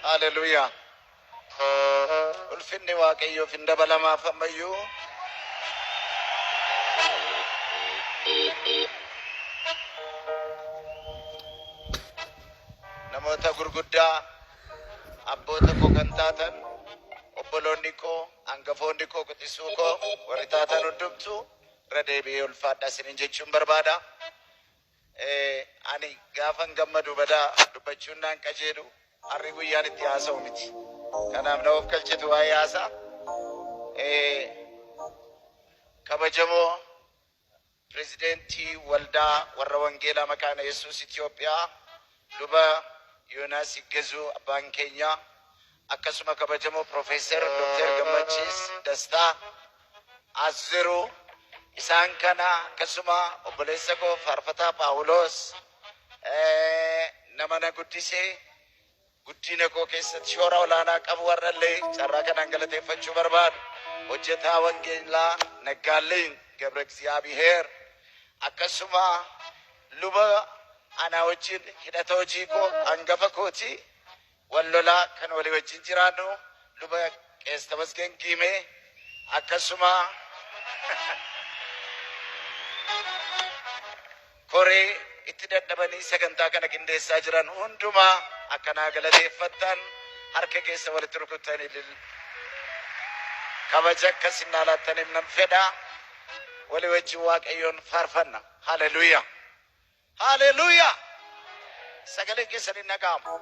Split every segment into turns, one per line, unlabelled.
Haleluuyaa. Ulfinni Waaqayyoof hin dabalamaaf ammayyuu. Namoota gurguddaa abboota koo kan taatan obboloonni koo hangafoonni koo quxisuu koo warri taatan hundumtuu irra deebi'ee ulfaadha isiniin jechuun barbaada. Ani gaafan gammadu badaa dubbachuun naan qajeelu har'i guyyaan itti haasa'u miti. Kanaaf na of galchitu waa'ee haasaa. Kabajamoo Pirezidentii Waldaa Warra Wangeelaa Makaana Yesuus Itoophiyaa Luba Yoonaas Yiggezuu abbaan keenya akkasuma kabajamoo Piroofeesar Dooktar Gammachiis Dastaa as jiru isaan kana akkasuma obboleessa koo Faarfataa Phaawulos nama na guddisee guddina koo keessatti shoora olaanaa qabu har'allee carraa kanaan galateeffachuu barbaadu. Hojjetaa Wangeelaa Naggaalliin Gabra Egziyaabiheer akkasuma luba anaa wajjin hidhata hojii koo hangafa kooti wal lolaa kan walii wajjin jiraannu luba Qees Tamasgeen Giimee akkasuma koree itti dadhabanii sagantaa kana qindeessaa jiran hundumaa akkanaa galateeffattan harka keessa walitti rukuttanii kabaja akkas hin laattaniif nan fedha. Walii wajjin Waaqayyoon faarfanna. Haleluuyaa! Haleluuyaa! Sagaleen keessan hin dhaga'amu.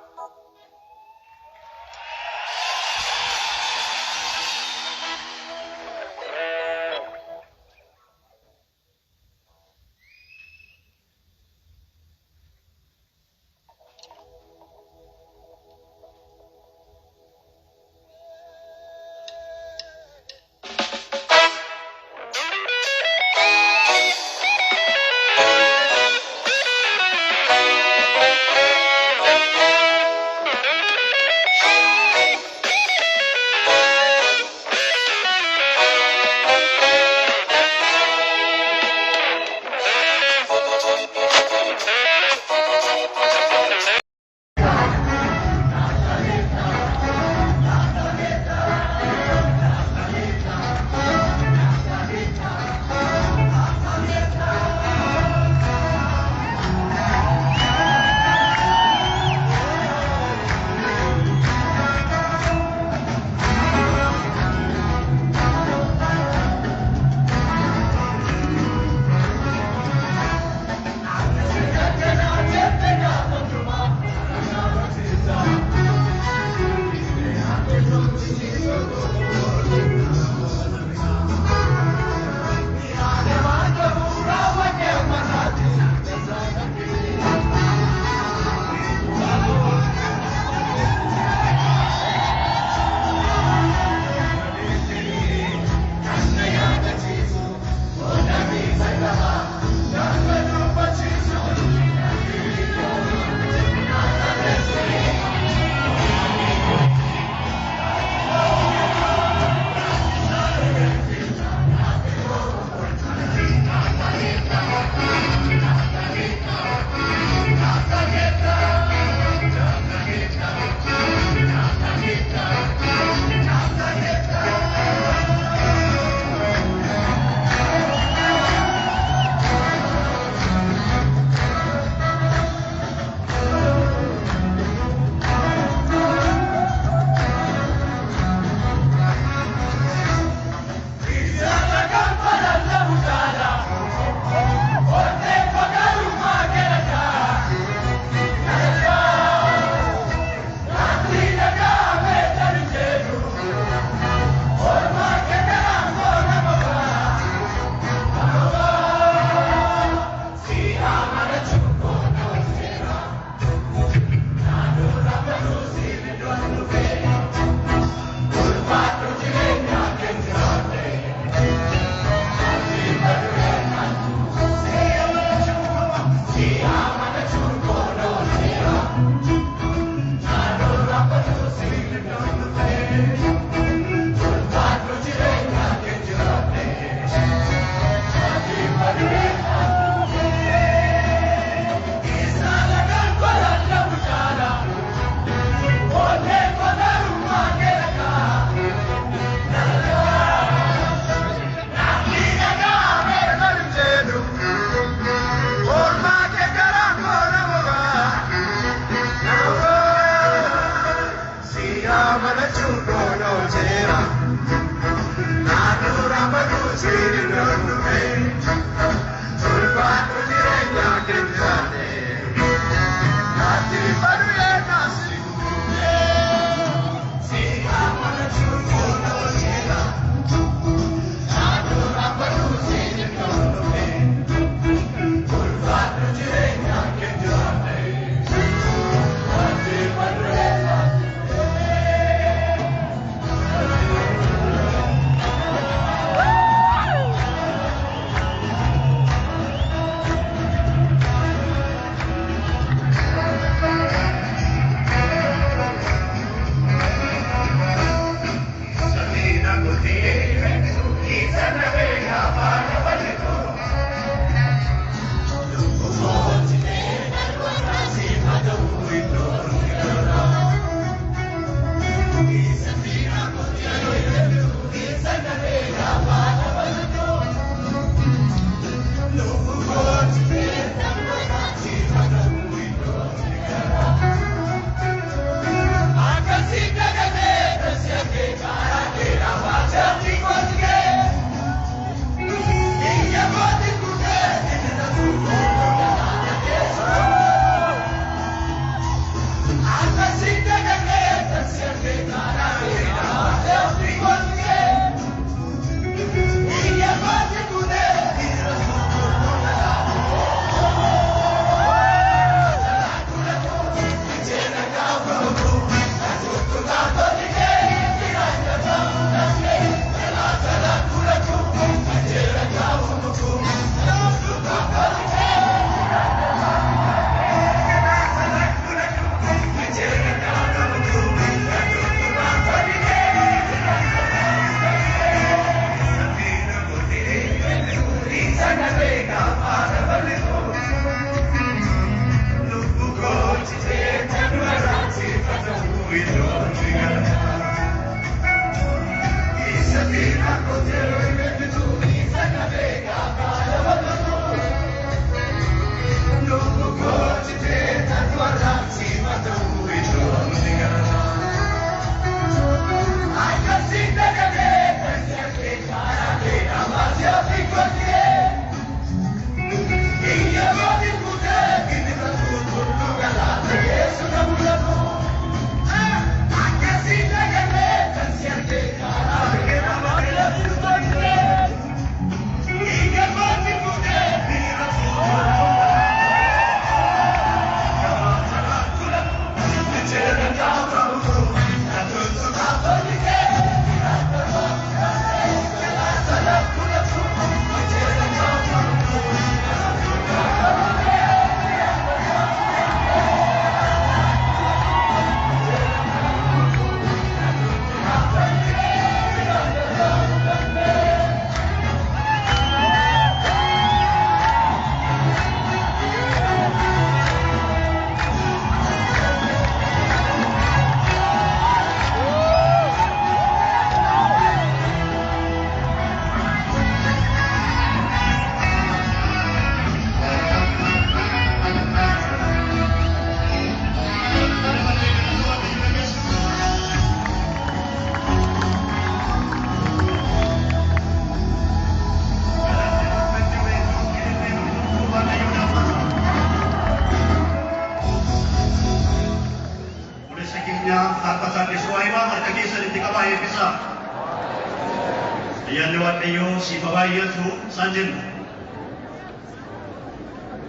Ayyaanni Waaqayyoo siif haa baay'atu isaan jenna.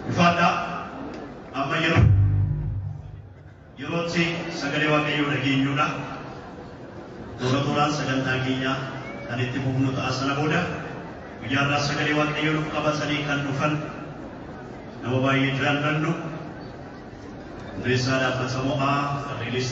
Ulfaadhaa, amma yeroo yerootti sagalee Waaqayyoo dhageenyuudha. Toora tooraan sagantaa keenya kan itti fufnu ta'a. Sana booda guyyaa irraa sagalee Waaqayyoo nuuf qabatanii kan dhufan nama baay'ee jaallannu Hundeessaa Dhaabbata Mo'aa Riilis